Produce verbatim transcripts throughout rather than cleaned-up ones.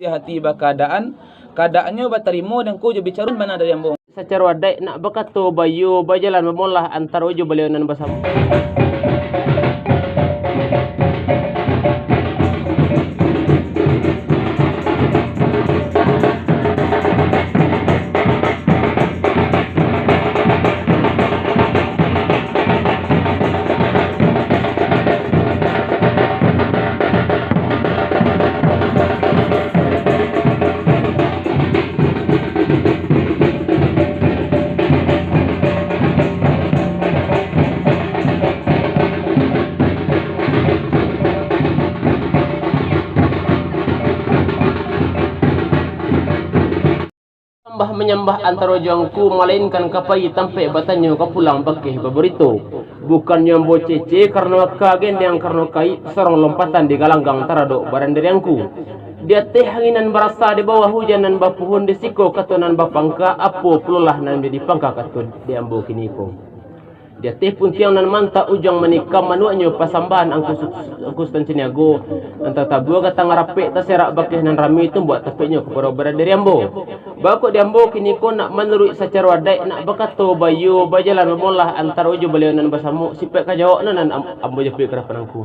Hati bakaadaan, kaadaannyo batarimo dangko jo bicaroan bana dari ambo. Sacaro adaik nak bakato, baiyo bajalan bamolah antaro jo baliau nan basamo. Sambah manyambah antaro jo angku, malainkan ka pai tampek batanyo, ka pulang bakeh babarito. Bukannyo ambo cece karano aka, gendeng karano kaik, sorong lompatan di galanggang taradok badan diri angku. Di ateh angin nan barasa, di bawah hujan nan bapuhun, di siko kato nan bapangka, apo pulolah nan manjadi pangka kato di ambo kiniko. Di ateh puntiang nan mantak ujuang manikam, manuaknyo pasambahan angku Su-, angku Sutan Caniago, nan tatabua gatang rapek, taserak bakeh nan rami, tumbuak tapeknyo kapado badan diri ambo. Baa kok di ambo kiniko nak manuruik sacaro adaik, nak bakato baiyo bajalan bamolah antaro jo baliau nan basamo, sipaik ka jawab nan, nan am-, ambo japuik ka dapan angku.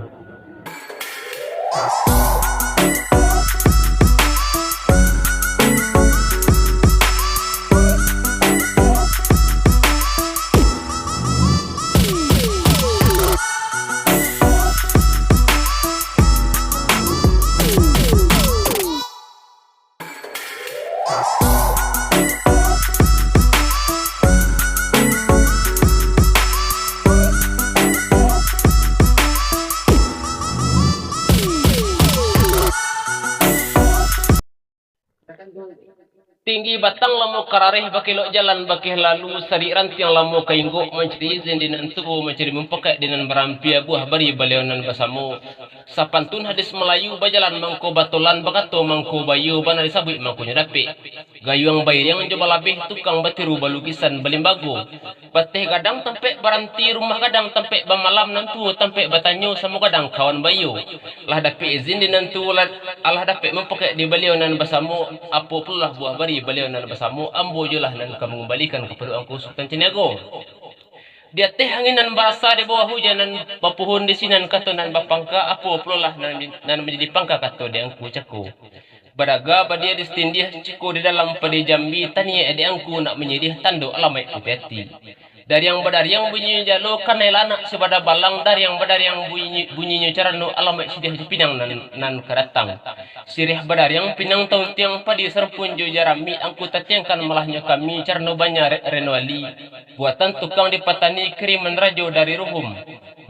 Tinggi batang lamo karareh, bakilok jalan bakeh lalu, sarik rantiang lamo kainggok, mancari izin di nan tuo, mancari mupakaik di nan barampia, buah bari baliau nan basamo. Sapantun hadis Malayu, bajalan mangko batolan, bakato mangko baiyo, bana disabuik mangkonyo dapek. Gayuang bairiang jo balabeh, tukang batiru balukisan balimbago. Bateh gadang tampek baranti, rumah gadang tampek bamalam, nan tuo tampek batanyo, samo gadang kawan baiyo. Lah dapek izin di nan tuo, lah, alah dapek mupakaik di baliau nan basamo, apo pulolah buah bari baliau nan basamo, ambo juolah nan ka mangumbalikan kapado angku Sutan Caniago. Di ateh angin nan barasa, di bawah hujan nan bapuhun, di sinan kato nan bapangka, apo pulolah nan, nan manjadi pangka kato di angku cako. Badaga badia di satindiah, ciko di dalam padi jambi, taniaik di angku nak manyiriah, tando alamaik putiah ati. Dariang badariang bunyinyo jalo, kanai lah anak sabada balang, dariang badariang bunyi, bunyinyo carano, alamaik siriah jo pinang nan, nan ka datang. Siriah badariang, pinang tauntiang, padi sarumpun jo jarami, angku tatiangkan malahnyo kami, carano banyak re-, reno ali. Buatan tukang di patani, kiriman rajo dari Ruhum.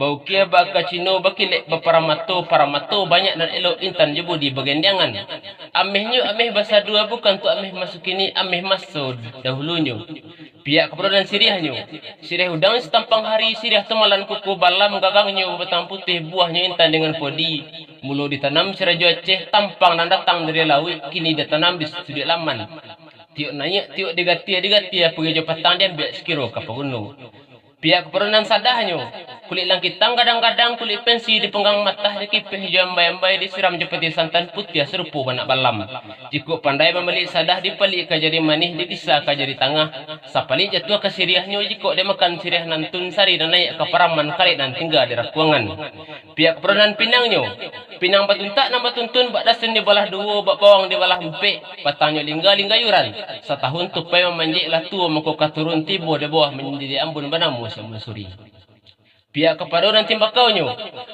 Baukia baka Cino, bakilek baparamato, paramato banyak nan elok, intan jo budi bagandiangan. Amehnyo ameh basa dua, bukan tu ameh maso kini, ameh maso dahulunyo. Pihak kapado nan siriahnyo, siriah udang satampang hari, siriah tamalan kuku balam, gagangnyo batang putih, buahnyo intan dengan podi. Mulo ditanam si Rajo Aceh, tampang nan datang dari lauik, kini ditanam di suduik laman. Tiok naiak, tiok digatia, digatia pagi jo patang, diambiak sakiro ka paguno. Pihak kapado nan sadahnyo, kulik langkitang gadang-gadang, kulik pensi dipanggang matah, dikipeh jo ambai-ambai, disiram jo pati santan, putiah sarupo banak balam. Jikok pandai mambalik sadah, dipalik ka jari manih, dibisa ka jari tangah, sapalik jatuah ka siriahnyo, jikok dimakan siriah nantun, sari nan naiak ka paraman, kalek nan tingga di rakuangan. Pihak kapado nan pinangnyo, pinang batuntak nan batuntun, bak dasun dibalah duo, bak bawang dibalah ampek, batangnyo lingga-lingga yuran. Satahun tupai mamanjek lah tuo, mangko ka turun tibo di bawah manjadi ambun banamo si Ambun Suri. Pihak kapado nan timbakaunyo,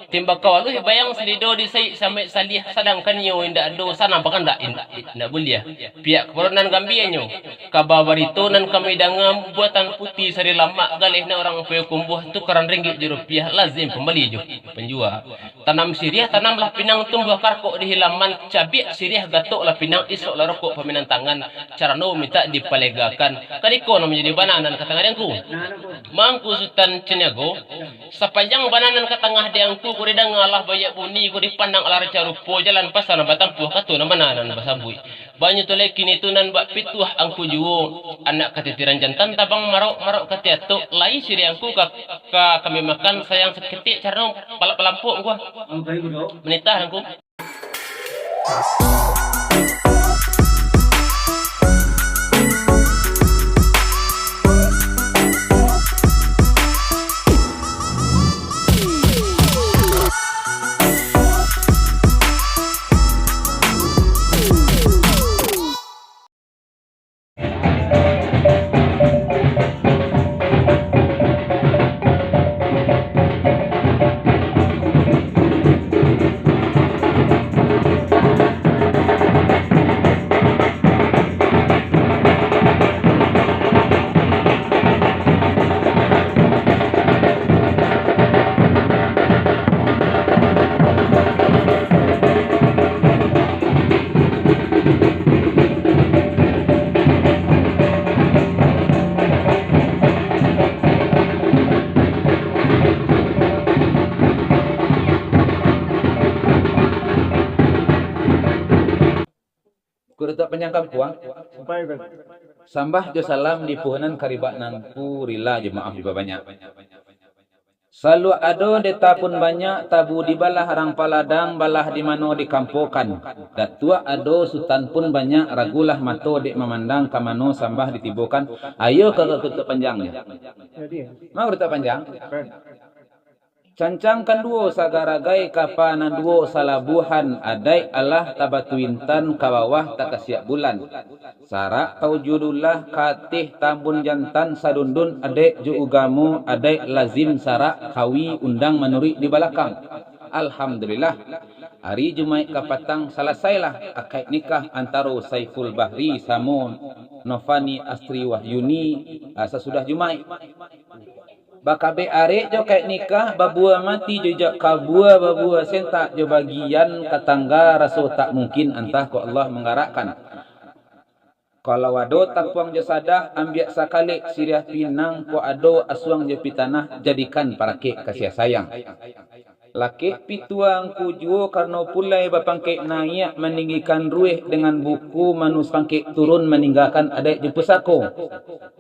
timbakau aluih bayang salido, disaik samaik saliah, sadangkan nyo indak ado, sanang bakandak indak, indak buliah. Pihak kapado nan gambianyo, kaba barito nan kami danga, buatan puti sari lamak, galeh nan urang Payakumbuah, tukaran ringgit jo rupiah, lazim pambali jo panjua. Tanam siriah, tanamlah pinang, tumbuah karakok di hilaman, cabiak siriah, gatoklah pinang, isoklah rokok paminantangan, carano mintak dipalegakan. Kadiko nan manjadi bana nan ka tangah di angku. Mangku Sutan Caniago, sapanjang bana nan ka tangah di angku ko didangalah baiak bunyi, ko dipandang alah rancak rupo, jalan pasa nan batampuah, kato nan bana nan basabuik. Banyak tu lai kini tu nan bak pituah angku juo, anak katitiran jantan tabang marok-marok ka tiatok, lai siriah angku ka, ka kami makan, sayang saketek carano palak palampok angku. Manitah angku. Kurutak panjang kampuang. Sampai, Ustaz. Sambah jo salam di puhunan karibak nangku rila jo maaf dibabanyak. Saluak ado deta pun banyak, tabu dibalah rang paladang, balah di mano dikampokan. Datuak ado sutan pun banyak, ragulah mato dek mamandang ka mano sambah ditibokan. Ayo ka kurutak panjang. Jadi, ma kurutak panjang? Baik. Cancang kan duo sagaragai, kapa nan duo salabuahan, adaik alah tabatuintan ka bawah takasiak bulan. Sarak taujudulah ka ateh tambun jantan, sadundun adaik jo ugamo, adaik lazim sarak kawi undang manuruik di balakang. Alhamdulillah, ari Jumaik kapatang salasailah akaik nikah antaro Saiful Bahri samo Novani Astri Wahyuni, ah, sasudah Jumaik. Bakabek arek jo kaik nikah, babua mati jo ijak kabua, babua sentak jo bagian katangga, raso tak mungkin antah kok Allah manggarakkan. Kalau ado tapuang jo sadah, ambiak sakalek siriah pinang, kok ado asuang jo pitanah, jadikan parakek kasiah sayang. Lakek pitua angku juo, karano pulai bapangkek naiak, maninggikan rueh dengan buku, manus pangkek turun, maninggakan adaik jo pusako.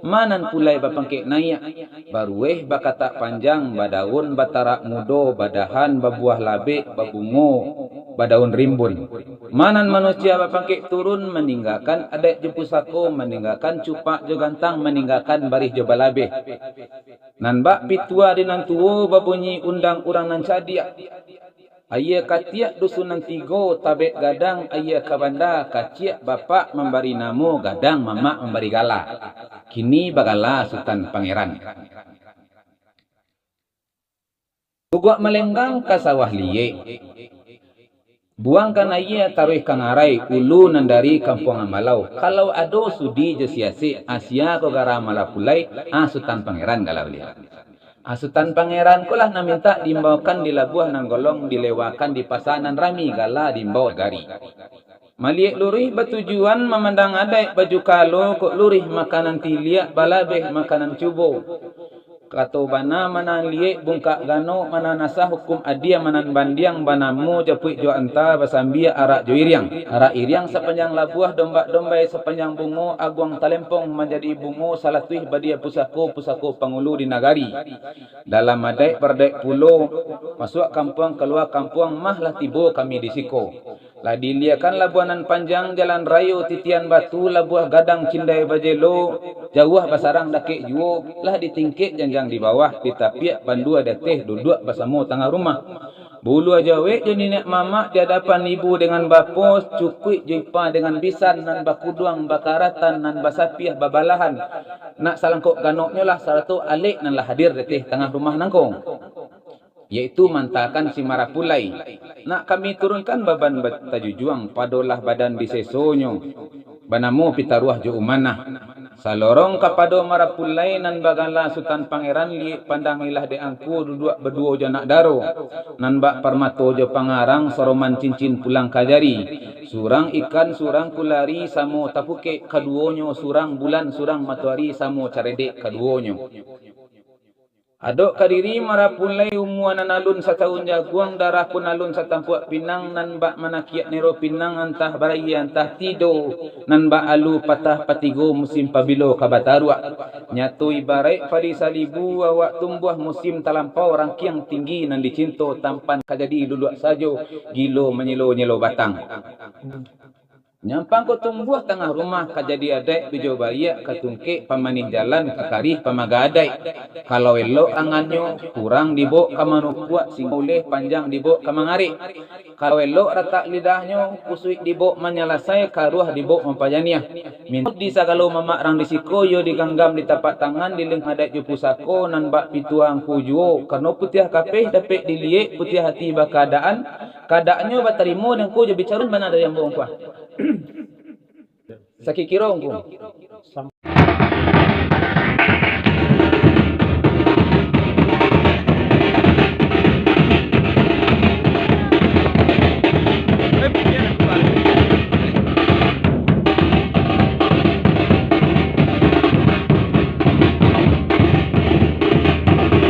Ma nan pulai bapangkek naiak, barueh, bakatak panjang, badaun, batarak mudo, badahan, babuah labek, babungo, badaun rimbun. Ma nan manusia bapangkek turun, maninggakan adaik jo pusako, maninggakan cupak jo gantang, maninggakan barih jo balabeh. Nan bak pitua di nan tuo, babunyi undang urang nan cadiak. Aia katiak dusun nan tigo, tabek gadang aia ka banda, kaciak bapak mambari namo, gadang mamak mambari gala. Kini bagala Sutan Pangeran. Guguak malenggang ka sawah liek. Buangkan aia taruih ka ngarai, ulu nan dari Kampuang Ambalau. Kalau ado sudi jo siasek, asia ko gara malapulai, ah, Sutan Pangeran galau liek. Ah, Sutan Pangeran ko lah nan mintak diimbaukan di labuah nan golong, dilewakan di pasa nan rami, gala diimbau gari. Maliek luruih batujuan, mamandang adaik baju kalo, kok luruih makanan tiliak, balabeh makanan cubo. Kato bana manan liek, bungkak ganok manan asah, hukum adia manan bandiang, banamo japuik jo anta, basambia arak jo iriang. Arak iriang sapanjang labuah, dombak-dombai sapanjang bungo, aguang talempong manjadi bungo, salatuih badia pusako, pusako pangulu di nagari. Dalam adaik baradaik pulo, masuak kampuang, kalua kampuang, mah lah tibo kami di siko. Lah diiliakan labuah nan panjang, jalan rayo titian batu, labuah gadang cindai bajelo, jauah basarang dakek juo, lah ditingkek janjang di bawah, ditapiak bandua di ateh, duduak basamo tangah rumah. Buluah jawek jo niniak mamak di adapan ibu dengan bapo, cukuik jo ipa dengan bisan, nan bakuduang, bakaratan, nan basapiah, babalahan. Nak salangkok ganoknyo lah, sarato alek nan lah hadir di ateh tangah rumah nangko. Yaitu mantakan si Marapulai. Nak kami turunkan baban batajujuang, padolah badan di sesonyo, banamo Pitaruah jo Umanah. Salorong kapado Marapulai nan bagala Sutan Pangeran, liek pandang ilah dek angku, duduak baduo jo anak daro. Nan bak parmato jo pangarang, soroman cincin pulang ka jari. Surang ikan, surang kulari, samo tapukek kaduonyo, surang bulan, surang matoari, samo caredek kaduonyo. Adok ka diri Marapulai, umua nan alun satahun jaguang, darah pun alun satampuak pinang, nan bak manakiak niro pinang, antah barayie antah tido, nan bak alu patah patigo, musim pabilo ka bataruak. Nyato ibaraik padi salibu, awak tumbuah musim talampau, rangkiang tinggi nan dicinto, tampan ka jadi luluak sajo, gilo manyelo-nyelo batang. Nyampang ko tumbuah tangah rumah, ka jadi adaik bijo baiak, ka tungkek pamanih jalan, ka karih pamaga adaik. Kalau elok tangannyo, kurang dibok ka manukuak, singgo uleh panjang dibok ka mangarek. Kalau elok ratak lidahnyo, kusuik dibok manyalasai, karuah dibok mampajaniah. Mintak di sagalo mamak rang di siko, iyo diganggam di tapak tangan, di lengkah adaik jo pusako, nan bak pitua angku juo. Karano putiah kapeh dapek diliek, putiah ati bakaadaan, kaadaannyo batarimo dek angku jo bicaroan bana dari ambo angku. Sakikiro angku.